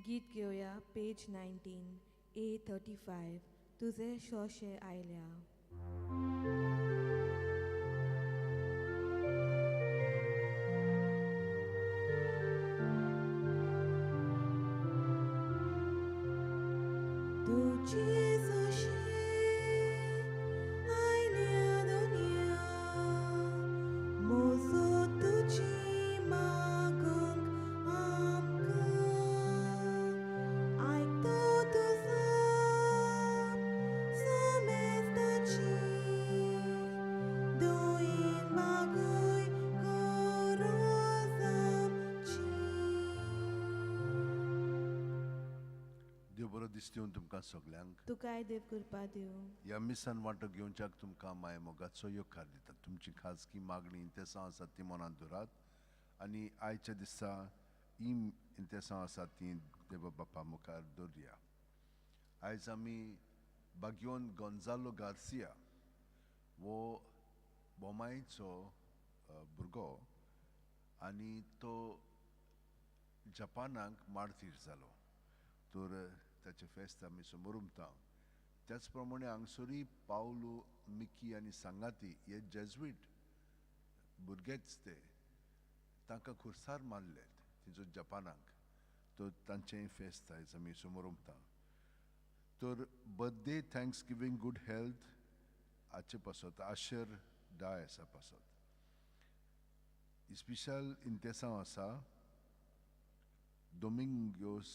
गीत घेवया पेज 19 A 35 तुजे शोशे आयल्या. तुजी सोशे आयल्या दुनिया मोजो तुजी मागूंक आमकां आयकतो तुजो सोमेस्ताची दोयेन मागूय गरज आमची. देव बरो दीस दिवन तुमकां सगल्यांक. तुकाय देव कृपा दिवं. ह्या मिसान वांटो घेवच्याक तुमकां माय मोगाचो येवकार दिता. तुमची खाजगी मागणी इंतेसांव आसात ती मनांत दवरात आनी आयच्या दिसा ही इंतेसांव आसात ती देवा बापा मुखार दवरया. आयज आमी बाग्योन गोंजालो गार्सिया वो बोमायचो भुरगो आनी तो जपानाक मार्तीर जालो तर ताचें फेस्त आमी समोर उमता. त्याच प्रमाणे हांगसरूय पावलो मिकी आनी सांगाती हे जेज्वीट भुरगेच ते तांकां खुर्सार मारले थंयचो जपानाक तर तांचेंय फेस्त आयज आमी समोर उमता. तर birthday thanks giving good health हाचे पासत आशर डायसा पासत इस्पिशल इंतेसांव आसा डोमिंग्योस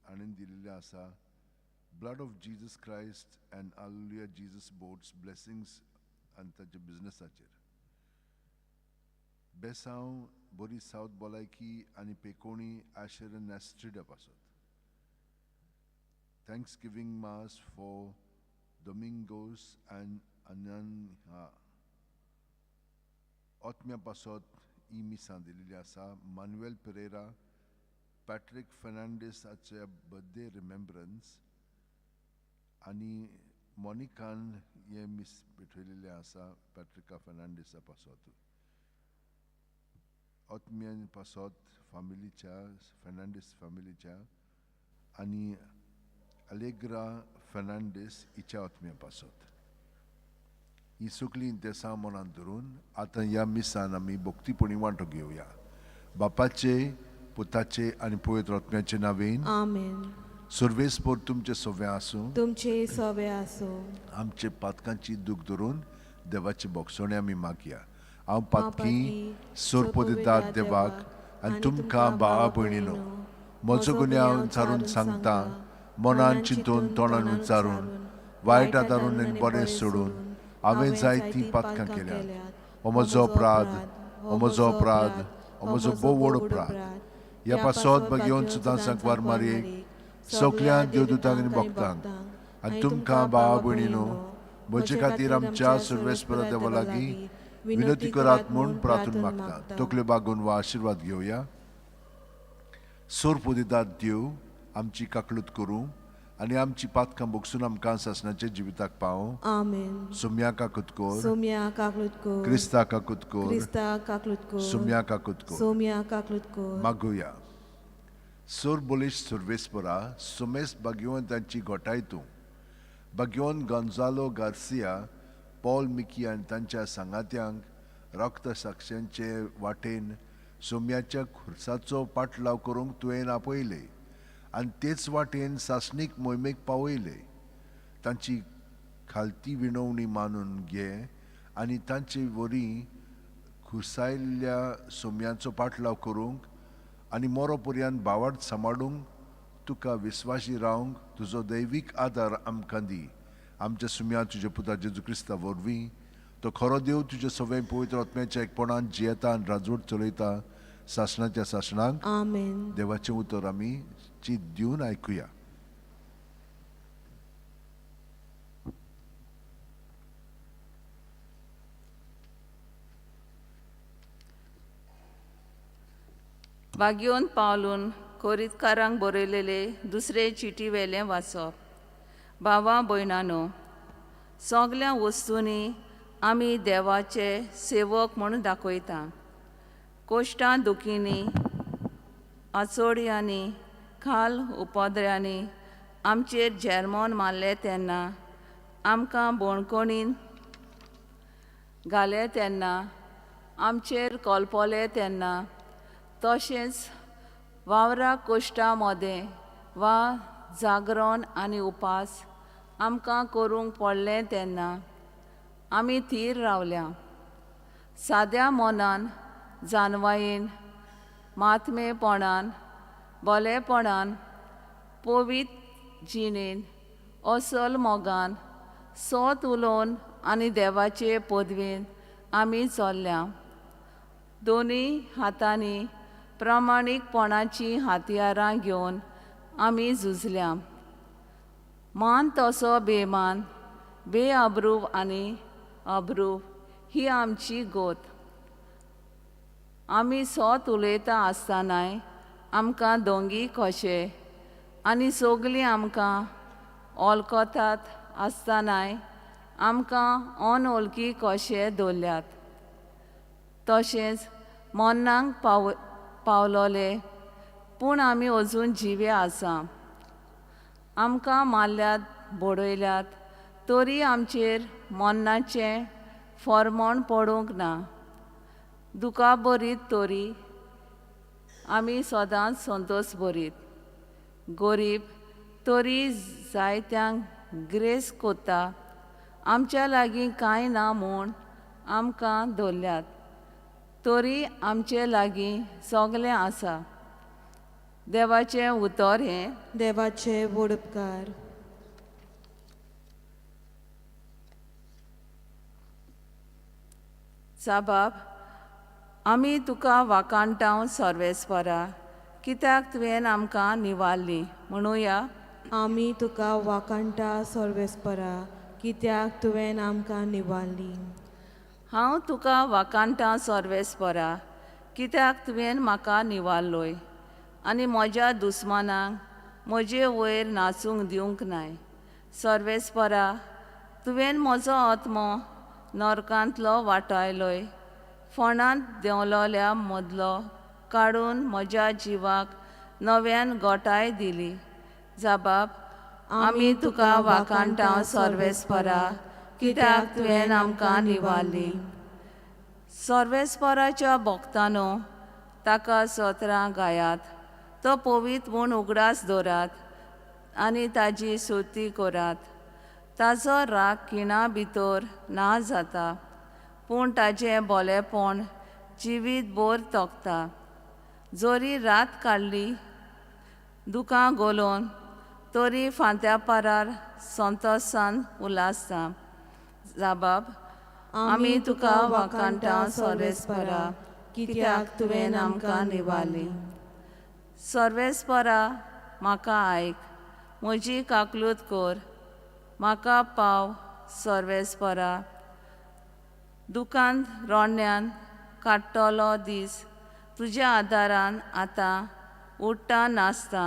हाणें दिल्लें आसा. Blood of Jesus Christ and Alleluia Jesus boats blessings आनी ताच्या बिजनसाचेर. बेसांव बरी सावथ भलायकी आनी पेकोणी आशर नॅस्ट्रिडा पासत. Thanksgiving mass for Domingos and अनन्हा ओत्म्या पासत ही मिसां दिल्ली आसा. मानुएल पेरेरा पॅट्रीक फेर्नांडीस हाचे बर्थडे रिमेम्ब्रन्स आनी मोनिकान हें मीस भेटयलेलें आसा पॅट्रिका फेर्नांडीसा पासत. ओत्म्यान पासत फामिलीच्या फेर्नांडीस फामिलीच्या आनी अलेग्रा फेर्नांडीस हिच्या ओत्म्या पासत. ही सगळीं देसां मनांत धरून आतां ह्या मिसान आमी भक्तीपणी वांटो घेवया. बापाचे पुताचे आनी पवित्र आत्म्याचे नावेन. आमेन. सर्वेस्पर तुमचे सव्वें आसूं. तुमचे सवे आसूं. आमचे पातकांची दूख धरून देवाची बोगसणी आमी मागया. हांव पातकी सोरपोदितात देवाक आनी तुमकां भावा भयणीनो म्हजो गुन्यांव विचारून सांगता. मनान चिंतून तोंडान विचारून वायट आदारून आनी बरें सोडून हांवें जायतीं पातकां केल्यात. हो म्हजो अपराध, हो म्हजो अपराध, हो म्हजो भोव व्हड अपराध. ह्या पासत बगेवन सुद्दां सांकवार मारयेक सगल्या देवदूतांक आनी भक्तांक आनी तुमकां भावा भयणीनो म्हजे खातीर आमच्या सर्वेस्परा देवा लागीं विनवती करात म्हूण प्रार्थना मागता. तकल्यो बागोवन वा आशिर्वाद घेवया. सोरपोदिदात देव आमची काकलूत करूं आनी आमची पातकां भोगसून आमकां सासणाच्या जिविताक पावों. आमेन. सुम्या काकूत कोर. सोम्या काकलूत कोर. क्रिस्ता काकूत कोर. क्रिस्ता काकलूत कोर. सुम्या काकूत कोर. सोम्या काकलूत कोर. मागुया. सोर बोलीश सुर्वेस्परा सुमेस बाग्योवंतांची घोटाय तूं बाग्योवन गोंजालो गार्सिया पॉल मिकी आनी तांच्या सांगात्यांक रक्त साक्षांचे वाटेन सोम्याच्या खुर्साचो पाटलाव करूंक तुवें आपयले आनी तेच वाटेन सासणीक मोहिमेक पावयले. तांची खालती विणवणी मानून घे आनी तांचे वरी खुर्सायल्ल्या सोम्यांचो पाटलाव करूंक आनी मोरो पर्यंत भावार्थ सांबाळूंक तुका विस्वाशी रावंक तुजो दैवीक आदार आमकां दी. आमच्या सुम्या तुज्या पुता जेजू क्रिस्ता वरवीं तो खरो देव तुज्या सगळें पवित्र आत्म्याच्या एकपणान जियेता आनी राजवट चलयता सासणाच्या सासणाक. आमेन. देवाचें उतर आमी चीत दिवन आयकुया. बागयोन पावलून कोरितकारांक बरयलेले दुसरे चिटी वेलें वाचप. भावा भयणानो, सगल्या वस्तूंनी आमी देवाचे सेवक म्हूण दाखयता. कोश्टां दुखींनी, आचोडयांनी, खाल उपद्र्यांनी आमचेर झेरमोन मारले तेन्ना, आमकां बोणकोणीन घाले तेन्ना, आमचेर कोलपोले तेन्ना, तशेंच वावरा कोश्टा मोदें वा जागरण आनी उपास आमकां करूंक पडलें तेन्ना आमी थीर रावल्या। साद्या मनान, जानवायेन, मातमेपणान, बोलेपणान, पवित्र जिणेन, असल मोगान, सोत उलोवन आनी देवाचे पदवेन आमी चल्ल्या। दोनूय हातांनी प्रामाणीकपणाचीं हत्यारां घेवन आमी झुजल्या। मान तसो बेमान, बेअब्रूव आनी अब्रूव ही आमची गोत। आमी सोत उलयता आसतनाय आमकां दोंगी कशे आनी सगलीं आमकां वळखतात आसतनाय आमकां अनवळखी कशे दवरल्यात। तशेंच मरणाक पावलोले पूण आमी अजून जिवे आसा। आमकां मारल्यात, बडयल्यात तरी आमचेर मरणाचें फॉर्मोण पडूंक ना। दुखा बरीत तरी आमी सदांच संतोश बरीत। गरीब तरी जायत्यांक ग्रेस कोता। आमच्या लागीं कांय ना म्हूण आमकां दवरल्यात तरी आमचे लागीं सगळें आसा। देवाचें उतर हें। देवाचे व्हड उपकार। साबाब, आमी तुका वाखाणटांव सर्वेस्परा, कित्याक तुवें आमकां निवारली म्हणुया। आमी तुका वाखाणटा सर्वेस्परा, कित्याक तुवें आमकां निवारली। हांव तुका वाखाणटां सर्वेस्परा, कित्याक तुवें म्हाका निवारलोय आनी म्हज्या दुस्मानांक म्हजे वयर नाचूंक दिवंक नाय। सर्वेस्परा, तुवें म्हजो आत्मो नरकांतलो वाटायलोय, फोंडांत देंवलोल्या मदलो काडून म्हज्या जिवाक नव्यान गोठाय दिली। जाबाब, आमी तुका वाखाणटांव सर्वेस्परा, कित्याक तुवें आमकां निवारली। सर्वेस्पराच्या भक्तानो, ताका सत्रां गायात, तो पवित्र म्हूण उगडास दवरात आनी ताजी स्तुती करात। ताजो राग खिणा भितर ना जाता, पूण ताजें बोलेपण जिवीत भर तोखता। जरी रात काडली दुकां गोलोवन, तरी फांत्या पारार संतोसान उल्हासता। जाबाब, आमी तुका वाखाणटांव सर्वेस्परा, कित्याक तुवें आमकां निवारली। सर्वेस्परा, म्हाका आयक, म्हजी काकलूत कर, म्हाका पाव सर्वेस्परा। दुकान रोडण्यान काडटलो दीस तुज्या आदारान आतां उडटा नाचता।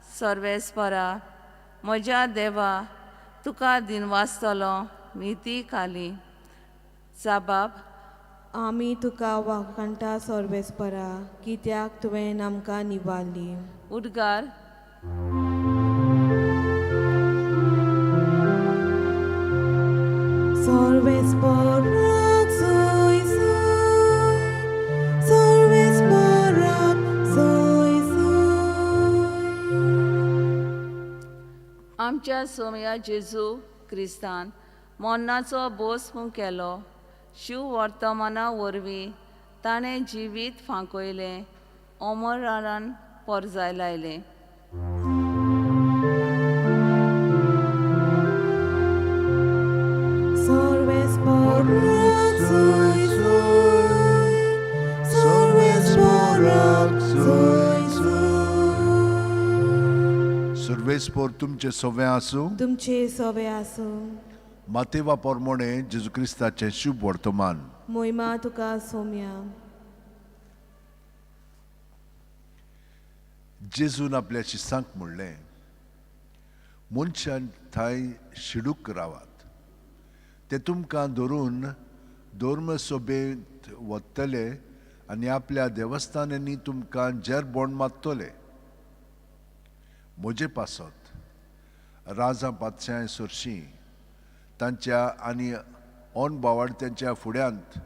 सर्वेस्परा, म्हज्या देवा, तुका दिनवासतलो निती खाली। जाबाब, आमी तुका वाखाणटा सर्वेस्परा, कित्याक तुवें आमकां निवारली। उद्गार। सर्वेस्पराक सोय सोय, सर्वेस्पराक सोय सोय। आमच्या सोम्या जेजू क्रिस्तान मरणाचो बोस म्हूण केलो। शिव वर्तमाना वरवीं ताणें जिवीत फांकयलें, अमरान परजायलायलें। सर्वेस्पराक सोय सोय, सर्वेस्पराक सोय सोय। सर्वेस्पर तुमचे सवे आसूं। तुमचे सवे आसूं। मातेवा पोरमोणे जेजू क्रिस्ताचें शुभ वर्तमान। मोहिमा तुका सोम्या। जेजून आपल्या शिसांक म्हणलें, मनशान थंय शिडूक रावात, ते तुमकां धरून धर्मसभेंत वतले आनी आपल्या देवस्थानांनी तुमकां जेरबोण मारतले। म्हजे पासत राजा पातशाय सरशीं तांच्या आनी अनबावाडत्यांच्या फुड्यांत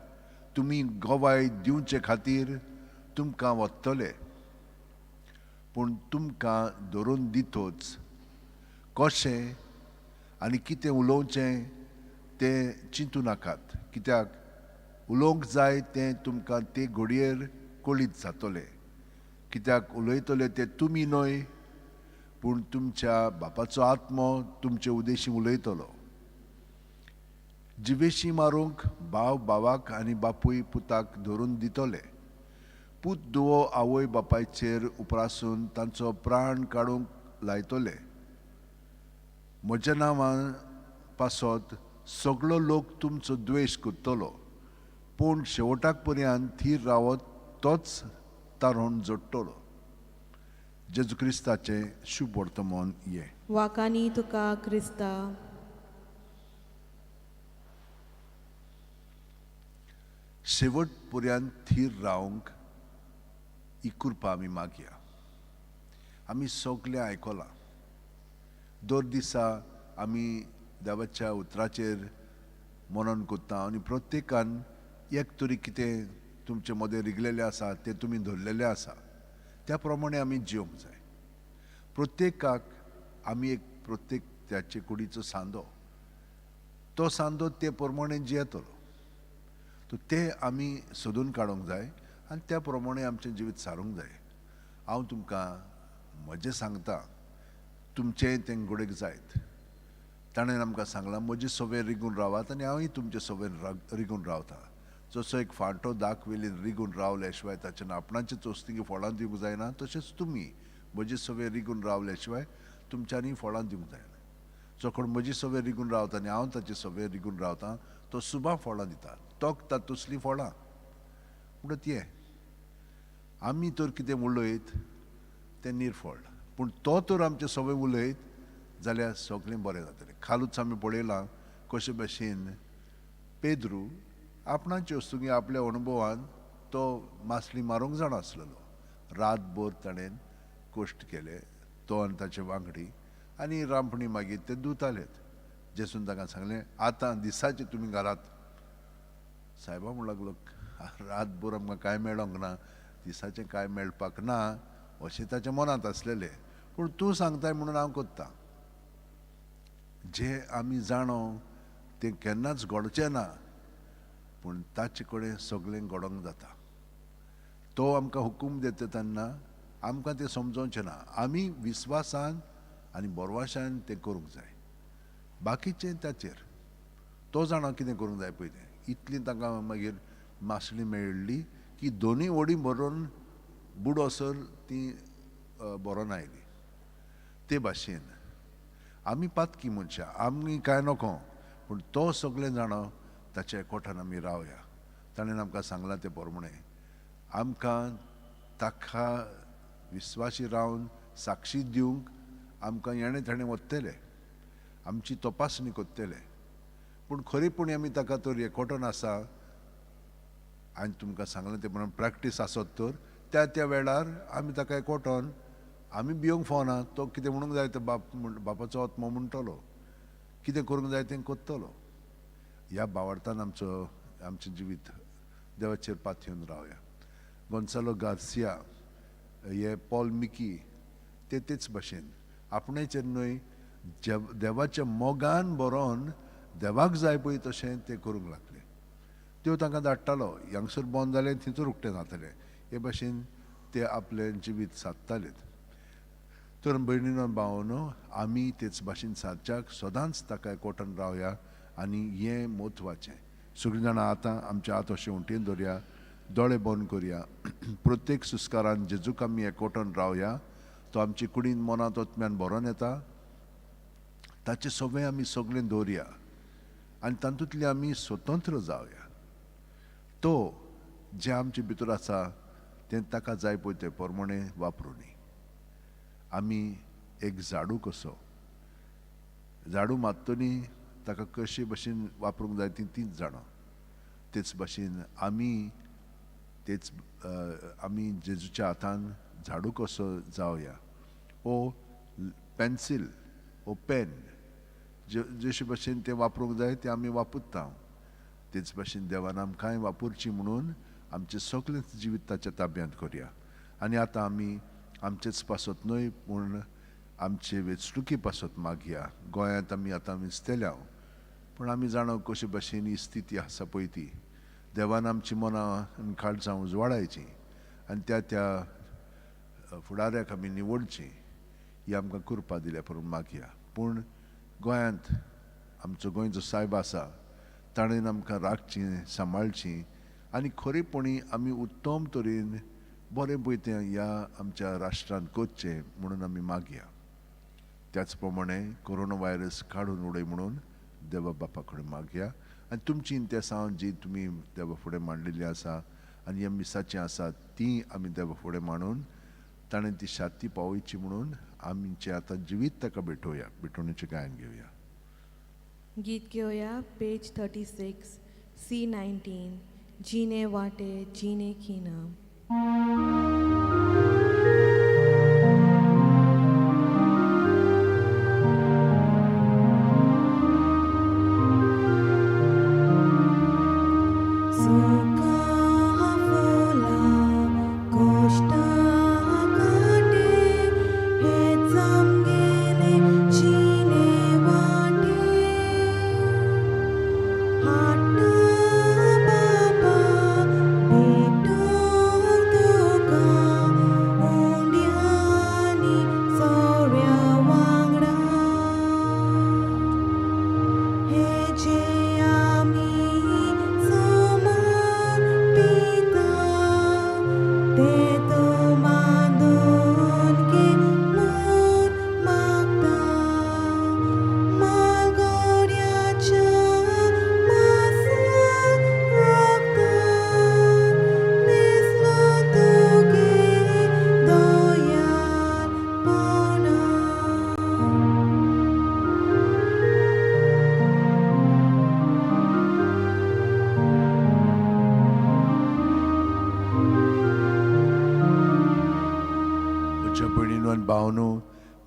तुमी गवाय दिवचे खातीर तुमकां वतले. पूण तुमकां धरून दितोच कशें आनी कितें उलोवचें तें चिंतू नाकात, कित्याक उलोवंक जाय तें तुमकां ते घडयेर कळीत जातलें. कित्याक उलयतले ते तुमी न्हय, पूण तुमच्या बापाचो आत्मो तुमचे उदेशी उलयतलो. जिवेशी मारूंक भाव भावाक आनी बापूय पुताक धरून दितले. पूत दुवो आवय बापायचेर उपरासून तांचो प्राण काडूंक लायतले. म्हज्या नांवान पासत सगळो लोक तुमचो द्वेश करतलो, पूण शेवटाक पर्यंत थीर रावत तोच तारण जोडटलो. जेजू क्रिस्ताचें शुभ वर्तमान हें. वाकानी तुका क्रिस्ता. शेवट पर्यंत थीर रावंक ही कृपा आमी मागया. आमी सगळें आयकलां. दर दिसा आमी देवाच्या उतराचेर मनन करता आनी प्रत्येकान एक तरी कितें तुमचे मदें रिगलेलें आसा तें तुमी धरलेलें आसा, त्या प्रमाणे आमी जिवंक जाय. प्रत्येकाक आमी एक प्रत्येक त्याचे कुडीचो सांदो, तो सांदो ते प्रमाणे जियेतलो. तो ते आमी सोदून काडूंक जाय आनी त्या प्रमाणे आमचें जिवीत सारूंक जाय. हांव तुमकां म्हजें सांगता, तुमचेंय तें घोडेक जायत. ताणें आमकां सांगलां म्हजे सवेर रिगून रावात आनी हांवूय तुमचे सवेर रिगून रावता. जसो एक फांटो दाक वेलीन रिगून रावल्या शिवाय ताच्यान आपणाचे चोस्तिंगी फळां दिवंक जायना, तशेंच तुमी म्हजे सवेर रिगून रावल्या शिवाय तुमच्यांनी फळां दिवंक जायना. जो कोण म्हजी सवेर रिगून रावता आनी हांव ताचे सवेर रिगून रावता तो सुबा फळां दिता, तोखता तसलीं फळां. म्हणटच हें आमी तर कितें उलयत तें निर्फळ, पूण तो तर आमचें सगळें उलयत जाल्यार सगळें बरें जातलें. कालूच आमी पळयलां कशे भशेन पेद्रू आपणाचे वस्तुंनी आपल्या अणभवान तो मासली मारूंक जाणा आसलेलो. रातभर ताणें कश्ट केले तो आनी ताचे वांगडी, आनी रांपणी मागीर ते धुतालेत. जेसून तांकां सांगलें आतां दिसाचे तुमी घालात. सायबा म्हणूंक लागलो रातभर आमकां कांय मेळोंक ना, दिसाचें कांय मेळपाक ना अशें ताच्या मनांत आसलेलें, पूण तूं सांगताय म्हणून हांव करतां. जें आमी जाणो तें केन्नाच घडचें ना, पूण ताचे कडेन सगळें घडोवंक जाता. तो आमकां हुकूम दिता तेन्ना आमकां तें समजोवचें ना, आमी विस्वासान आनी बोरवाशान तें करूंक जाय. बाकीचें ताचेर तो जाणा कितें करूंक जाय पळय तें. इतली तांकां मागीर मासळी मेळ्ळी की दोनूय व्हडीं भरून बुडोसर ती भरोन आयली. ते भाशेन आमी पातकी मनशां, आमी कांय नको, पूण तो सगळें जाणा, ताच्या एकवटान आमी रावया. ताणें आमकां सांगलां तें प्रमाणें आमकां ताका विस्वासी रावन साक्षी दिवंक आमकां येणें ताणें वतले, आमची तपासणी करतले, पूण खरेपणी आमी ताका तर एकवटन आसा आनी तुमकां सांगलें तें प्रमाणे प्रॅक्टीस आसत तर त्या त्या वेळार आमी ताका एकवटन आमी भिवंक फावना. तो कितें म्हणूंक जाय तो बाप बापाचो आत्मो म्हणटलो, कितें करूंक जाय तें करतलो. ह्या बावडतान आमचो आमचें जिवीत देवाचेर पातयेवन रावया. गोन्सालो गार्सिया हे पॉल मिकी ते तेच भाशेन आपणाचेर न्हय देवाच्या मोगान बरोवन देवाक जाय पळय तशें ते करूंक लागले. त्यो तांकां धाडटालो, हांगसर बंद जालें थंयसर उक्तें जातलें, हे भाशेन ते आपलें जिवीत सादतालेत. तर भयणीनो भावनो आमी तेच भाशेन सादच्याक सदांच ताका एकवटान रावया आनी हें म्हत्वाचें. सगळीं जाणां आतां आमच्या हात अशें उंटेन दवरया, दोळे बंद करया. प्रत्येक सुस्कारान जेजूक आमी एकवटान रावया. तो आमचे कुडीन मनांत आत्म्यान भरोन येता, ताचें सगळें आमी सगळें दवरया आनी तातूंतले आमी स्वतंत्र जावया. तो जें आमचे भितर आसा तें ताका जाय पळय ते प्रमाणे वापरूनी. आमी एक झाडू कसो, झाडू मारतनी ताका कशे भशेन वापरूंक जाय ती तीच जाणा. तेच भाशेन आमी तेच आमी जेजूच्या हातान झाडू कसो जावया. ओ पेन्सील वो पेन जशे भाशेन तें वापरूंक जाय तें आमी वापरता. तेच भाशेन देवान आमकांय वापरची म्हणून आमचें सगळेंच जिवीत ताच्या ताब्यांत करया. आनी आतां आमी आमचेच पासत न्हय पूण आमचे वेंचणुके पासत मागया. गोंयांत आमी आतां विंचतल्या, पूण आमी जाणा कशे भाशेन ही स्थिती आसा पळय ती. देवान आमची मनां आनी काळजां उजवाडायचीं आनी त्या त्या फुडाऱ्याक आमी निवडचीं ही आमकां कृपा दिल्या म्हणून मागया. पूण गोंयांत आमचो गोंयचो सायब आसा, ताणें आमकां राखचीं, सांबाळचीं आनी खरेपणी आमी उत्तम तरेन बरें पळय तें ह्या आमच्या राष्ट्रांत करचें म्हणून आमी मागया. त्याच प्रमाणे कोरोना व्हायरस काडून उडय म्हणून देवा बापा कडेन मागया. आनी तुमची इंतेसांव जी तुमी देवा फुडें मांडलेली आसा आनी ह्या मिसाचीं आसा ती आमी देवा फुडें मांडून ताणें ती शांती पावयची म्हणून आमचें आतां जिवीत ताका भेटोवया. भेटवणेचें गायन घेवया. गीत घेवया पेज 36 C19 जिने वाटे जिने खिना.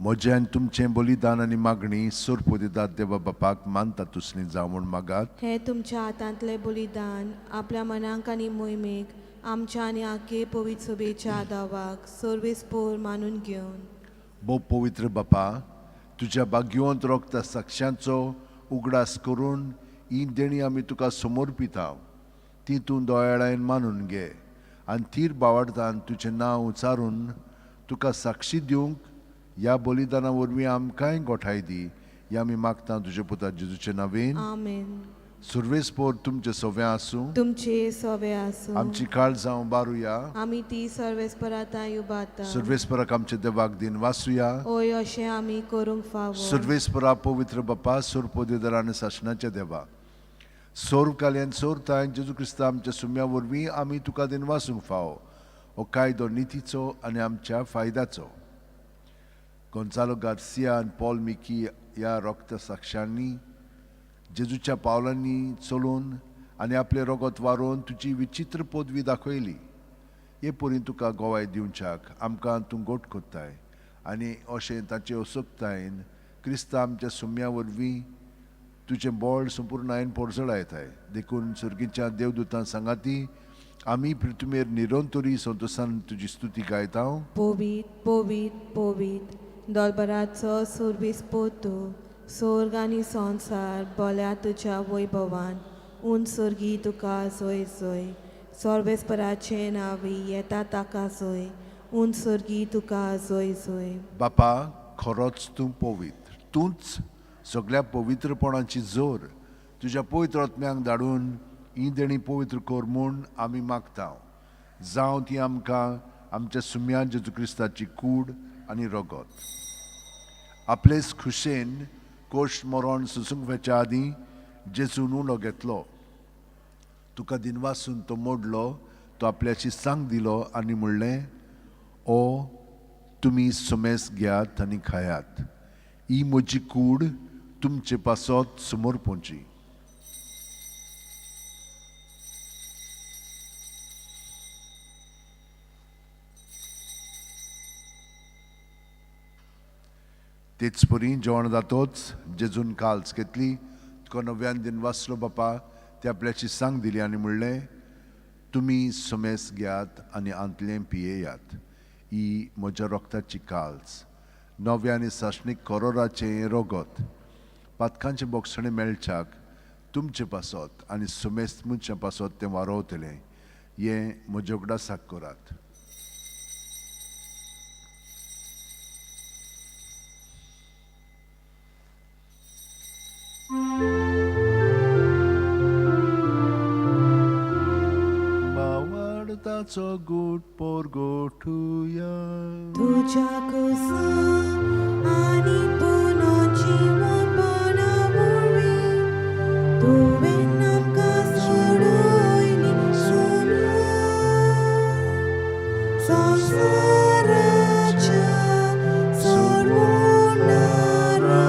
म्हजें आनी तुमचें बलिदान आनी मागणी सोरपोदिदात देवा बापाक मानता तुसली जावं म्हूण मागात. हें तुमच्या हातांतलें बलिदान आपल्या मनाक आनी मोहिमेक आमच्या आनी आखे पवित्र सभेच्या दावाक सर्वेस पोर मानून घेवन. भोव पवित्र बापा, तुज्या भाग्यवंत रोगता साक्षांचो उगडास करून ही देणी आमी तुका समर्पिता. ती तूं दोयाळायन मानून घे आनी थीर बावडतान तुजें नांव उचारून तुका साक्षी दिवंक ह्या बलिदाना वरवीं आमकांय गोठाय दी. ह्या आमी मागता तुज्या पुता जेजूचे नांवेन. आमेन. सुर्वेसपोर तुमचे सव्या आसूं, तुमचे सवे आसूं. आमची काळजां उबारुया, आमी ती सर्वेस्परातां उबारता. सुर्वेस्पराक आमच्या देवाक दिन वासूया. ओय अशें आमी करूंक फावो. सुर्वेस्परा पवित्र बापा, सोरपोदेदर आनी सासणाच्या देवा, सोर काल्यान सोरताय जेजू क्रिस्ता आमच्या सुम्या वरवीं आमी तुका दिन वासूंक फावो. हो कायदो नितीचो आनी आमच्या फायद्याचो. गोंजालो गार्सिया आनी पॉल मिकी ह्या रोगता साक्षांनी जेजूच्या पावलांनी चलून आनी आपलें रोगत वारोवन तुजी विचित्र पदवी दाखयली. हे परी तुका गोवाय दिवच्याक आमकां तूं गोट कोत्ताय आनी अशें ताचे असक्तायेन क्रिस्ता आमच्या सुम्या वरवीं तुजें बळ संपूर्णायेन पोरजळायताय. देखून सर्गीच्या देवदूतां सांगाती आमी पृथ्वीर निरंतरी संतोसान तुजी स्तुती गायता. पवित पवित पवित दोलबराचो सुरबीस पोतू, सोर्ग आनी संवसार बोल्या तुज्या वैभवान. उन सोर्गी तुका जोय जोय, सर्वेस्पराचें नांवी येता ताका जोय, उन सोर्गी तुका जोय जोय. बापा, खरोच तूं पवित्र, तूंच सगळ्या पवित्रपणाची जोर. तुज्या पवित्र आत्म्यांक धाडून ही देणी पवित्र कर म्हूण आमी मागता. जावं ती आमकां आमच्या सुम्या जेजू क्रिस्ताची कूड आनी रगत. आपलेच खुशेन कोश मरण सोसूंक वचच्या आदीं जेजून उलो घेतलो, तुका दिनवासून तो मोडलो, तो आपल्याची सांग दिलो आनी म्हणलें, ओ तुमी सुमेस घेयात आनी खायात, ही म्हजी कूड तुमचे पासत समर्पणची. तेच परी जेवण जातोच जेजून काल्स घेतली, तुका नव्यान दिन वाचलो बापा, ते आपल्याची सांग दिली आनी म्हणलें, तुमी समेस घेयात आनी आंतलें पियेयात. ही म्हज्या रोगताची काल्स, नव्या आनी सासणीक करोराचें रोगत. पातकांचें बोगसणें मेळच्याक तुमचे पासत आनी समेस्त मनशां पासत तें वारोवतलें. हें म्हज्या उगडासाक करात. भावार्थाचो गूट पोरगोठुया तुज्या कुसा आनी पुनर्जिवपणा वरवीं तुवें आमकां सोडयली सोम्या संवसाराच्या सोडवणारा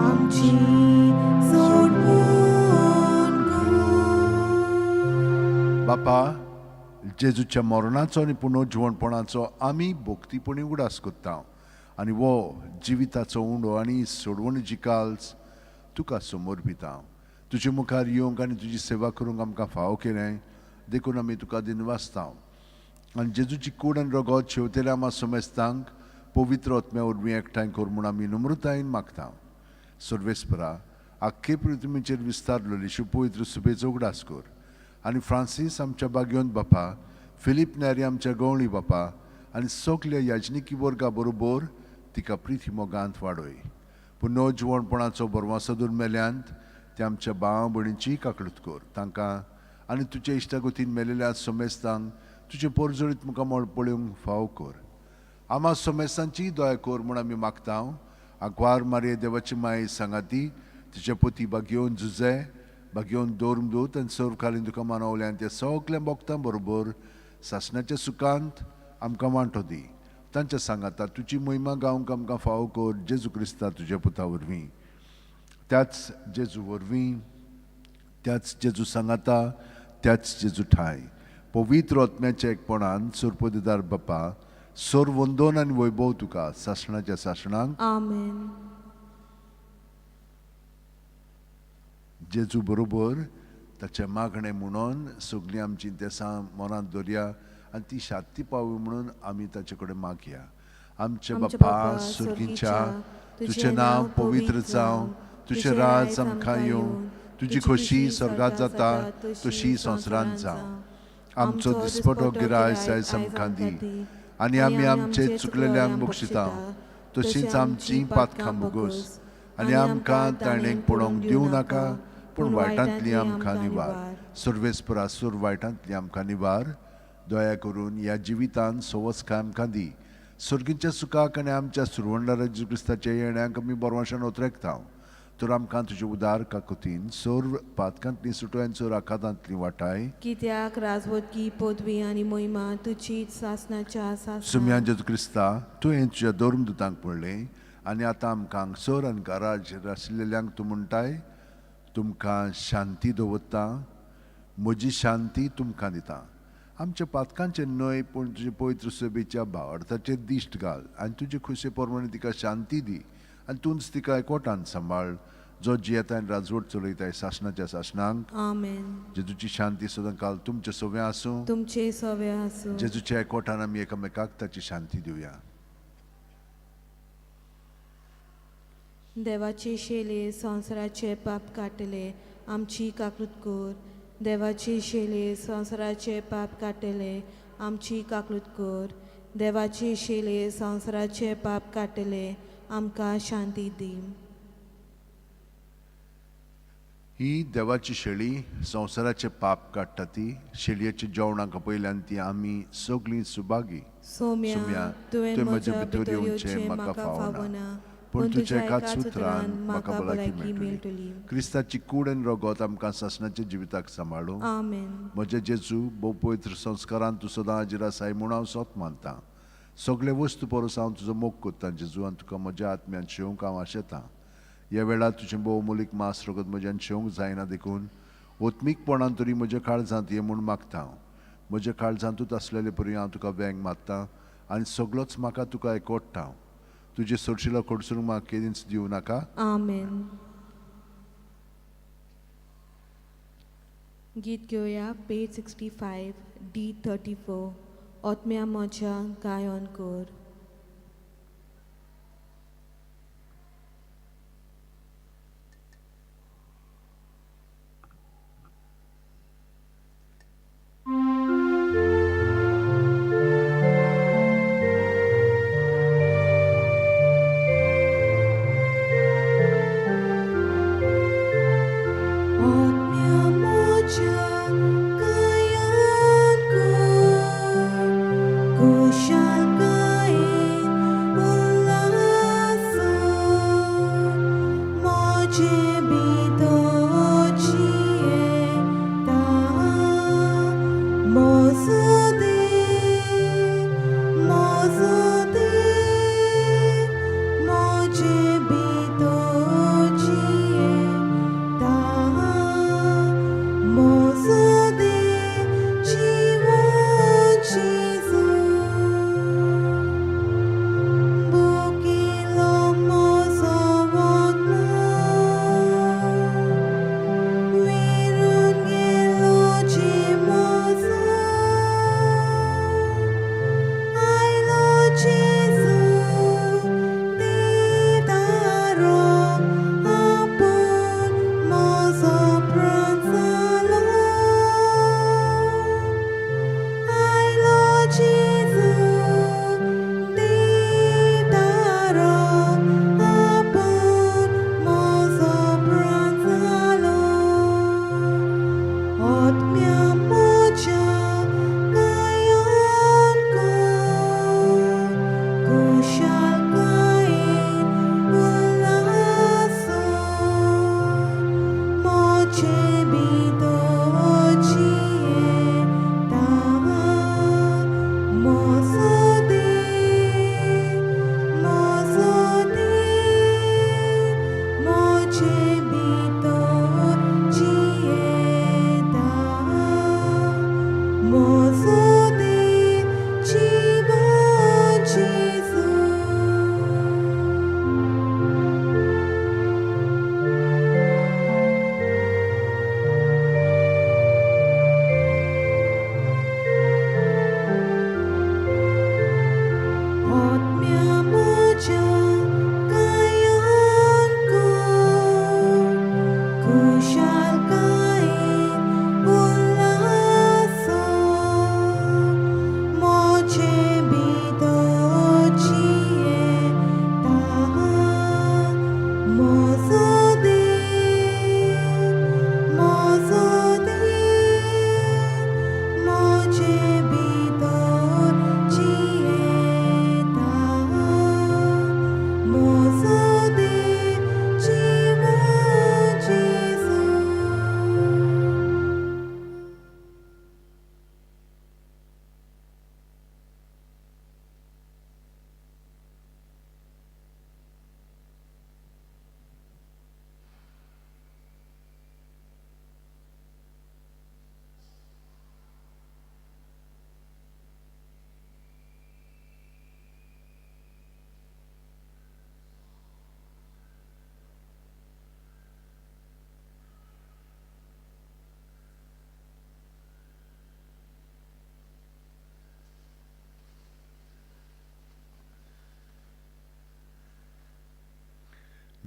आमची सोडवण कर. बापा, जेजूच्या मरणाचो आनी पुनर्जिवणपणाचो आमी भक्तीपणी उगडास करता आनी वो जिविताचो उंडो आनी सोडवणीची काल्स तुका समर्पिता. तुजे मुखार येवंक आनी तुजी सेवा करूंक आमकां फावो केलें देखून आमी तुका दिनवासता. आनी जेजूची कूड आनी रगत शेवतेल्या आमा समेस्तांक पवित्र आत्म्या वरवीं एकठांय कर म्हूण आमी नम्रतायेन मागता. सर्वेस्परा, आख्खे पृथ्वीचेर विस्तारलेली पवित्र सुबेचो उगडास कर आनी फ्रांसीस आमच्या बागयोन बापा, फिलीप न्यारी आमच्या गवळी बापा आनी सगल्या याजनिकी वर्गा बरोबर तिका प्रिती मोगांत वाडय. पुनर्जिवणपणाचो बरवासो दुर्मेल्यांत ते आमच्या भाव भयणींची काकळूत कर. तांकां आनी तुजे इश्टागतीन मेलेल्या समेस्तांक तुजें पोरजोळीत मुखामळ पळोवंक फावो कर. आमा समेस्तांची दया कर म्हूण आमी मागता. आग्वार मारये देवाची माय सांगाती तिचे पोती बागयोवन जुजे बागयोवन दवरून आनी सर्वकालीन तुका मानवल्यान ते सगळ्या भोगतां बरोबर सासणाच्या सुखांत आमकां वांटो दी. तांच्या सांगाता तुजी महिमा गावंक आमकां फावो कर जेजू क्रिस्ता तुज्या पुता वरवीं. त्याच जेजू वरवीं, त्याच जेजू सांगाता, त्याच जेजू ठाय पवित्र आत्म्याच्या एकपणान सुरपदिदार बापा, सोर वंदोन आनी वैभव तुका सासणाच्या सासणांक. आमेन. जेजू बरोबर ताचें मागणें म्हणून सगळीं आमचीं देसां मनांत दवरया आनी ती शांती पावली म्हणून आमी ताचे कडेन मागया. आमचे बापा सुर्गीच्या, तुजें नांव पवित्र जावं, तुजें राज आमकां येवं, तुजी खोशी स्वर्गांत जाता तशी संवसारांत जावं. आमचो दिसपटो गिरायस आयज आमकां दी आनी आमी आमचे चुकलेल्यांक बक्षिता तशींच आमचीं पातकां भोगोस आनी आमकां ताणेक पडोवंक दिवं नाका, पूण वायटांतली आमकां निवार. सर्वेस्परा सूर वायटांतली आमकां निवार. दया करून ह्या जिवितान सवस्काय आमकां दी. सर्गीच्या सुखाक आनी आमच्या सुरवंडारा जेजू क्रिस्ताच्या येण्याक आमी बरवाशान ओतरेकता. तर आमकां तुजे उदार काकुतीन सर्व पातकांतली सुटोय आनी सर्व आखातांतली वाटाय. कित्याक राजवटकी पदवी आनी महिमा तुजी सासणाच्या सुम्या सासणा. जेजू क्रिस्ता, तुवें तुज्या धर्मदुतांक पडलें आनी आतां आमकां हांगसर आनी घराचेर आशिल्ल्यांक तूं म्हणटाय, तुमकां शांती दवरता, म्हजी शांती तुमकां दिता. आमच्या पातकांचें न्हय पूण तुजे पवित्र सभेच्या भावार्थाचेर दिश्ट घाल आनी तुजे खुशे प्रमाणे तिका शांती दी आनी तूंच तिका एकवटान सांबाळ, जो जियेता आनी राजवट चलयताय सासणाच्या सासणांक. आमेन. जेजूची शांती सदां काल तुमचे सगळें आसूं. तुमचे सवे आसूं. जेजूच्या एकवटान आमी एकामेकाक ताची शांती दिवया. देवाचे शेले संवसाराचे पाप काडटले, आमची काकूत कर. देवाचे शेले संवसाराचे पाप काडटले, आमची काकूत कर. देवाचे शेले संवसाराचे पाप काडटले, आमकां शांती दी. ही देवाची शेळी संवसाराचे पाप काडटा ती शेळयेच्या जेवणाक पयल्यान ती आमी सगळीं सुभागी. सोम्या, तुवें म्हज्या भितर येवचें म्हाका फावना, पूण तुज्या एकाच उतरान म्हाका भलायकी मेळटली. क्रिस्ताची कूड आनी रगत आमकां सासणाच्या जिविताक सांबाळूं. आमेन. म्हजे जेजू, भोव पवित्र संस्कारान तूं सदां हाजीर आसाय म्हूण हांव सोत मानतां. सगळे वस्तू परस हांव तुजो मोग करतां जेजू, आनी तुका म्हज्या आत्म्यान शेवंक हांव आशेतां. ह्या वेळार तुजें भोव मोलीक मास रगत म्हज्यान शेवंक जायना देखून ओत्मीकपणान तरी म्हज्या काळजांत ये म्हूण मागता हांव. म्हज्या काळजांतूच आसलेले परी हांव तुका वेंग मारता आनी सगळोच म्हाका तुका एकवटता हांव. तुजे सोडशिलो कडसून म्हाका केदींच दिवं नाका. आमेन. गीत घेवया पेज 65 D34. ओत्म्या म्हज्या गायन कर.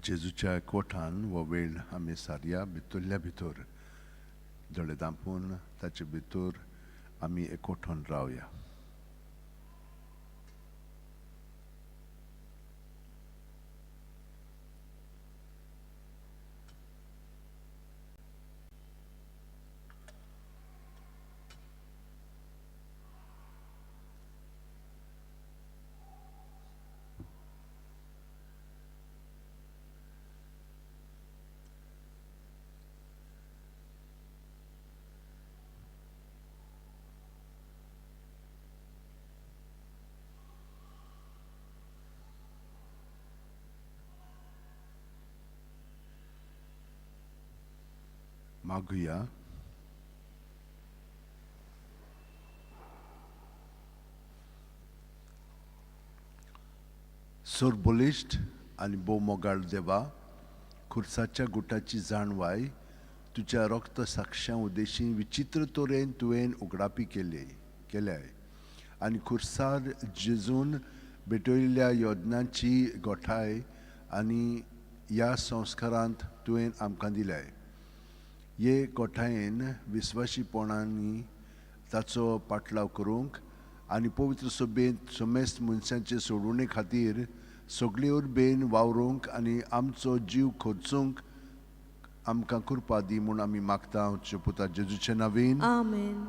जेजूच्या कोठान हो वेळ आमी सारया भितरल्या भितर दोळे धांपून ताचे भितर आमी एकवठून रावया. मागुया. सोर बलिश्ट आनी भोव मोगाळ देवा, खुर्साच्या गुटाची जाणवाय तुज्या रक्त साक्षां उद्देशी विचित्र तरेन तुवें उगडापी केली केल्याय आनी खुर्सार जेजून भेटयल्ल्या योजनांची गोठाय आनी ह्या संस्कारांत तुवें आमकां दिल्याय. हे गोठायेन विस्वाशीपणांनी ताचो पाटलाव करूंक आनी पवित्र सभेंत समेस्त मनशांचे सोडवणे खातीर सगळे उर्बेन वावरूंक आनी आमचो जीव खर्चूंक आमकां कृपा दी म्हूण आमी मागता तुज्या पुता जेजूचे नांवेन. आमेन.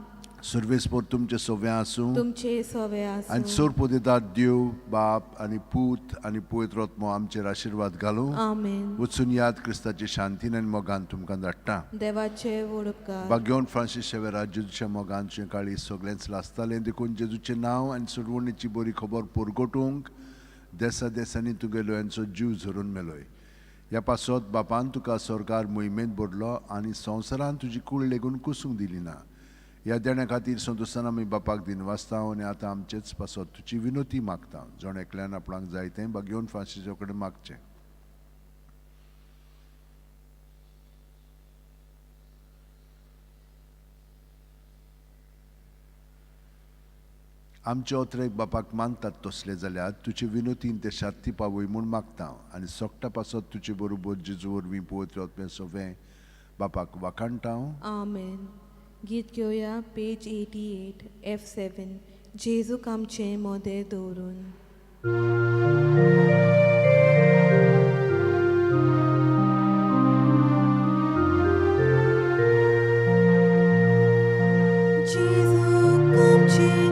सर्वेस्पोर तुमचे सोव्यां आसूं. तुमचे सोवे आनी आसूं. सोरपोदेतात देव बाप आनी पूत आनी पवित्र आत्मो आमचेर आशिर्वाद घालूं. आमेन. वचून याद क्रिस्ताचे शांतीन आनी मोगान तुमकां धाडटा. देवाचे व्हड उपकार. बागेवन फ्रांसीस शेवेरा जेजूच्या मोगान तुजें काळीज सगळेंच लासतालें, देखून जेजूचें नांव आनी सोडवणीची बरी खबर परगटूंक देसा देसांनी तुगेलो यांचो जीव झरून मेलोय. ह्या पासत बापान तुका सरकार मोहिमेंत भरलो आनी संवसारान तुजी कूळ लेगून कुसूंक दिली ना. ह्या देण्या खातीर संतोशान आमी बापाक दिनवासता आनी आतां आमचेच पासत तुजी विनोती मागता. जण एकल्यान आपणाक जाय तें बागेवन फ्रांसीसा कडेन मागचें. आमचे अत्रेक बापाक मानतात तसले जाल्यार तुजे विनोतीन ते शांती पावय म्हूण मागता आनी सोगटा पासत तुजे बरोबर जेजू वरवीं पवित्र आत्म्या सोवें बापाक वाखाणटा. आमेन. गीत घेवया पेज 88 F7, जेजूक आमचें मोदें दवरून. जेजूक आमचें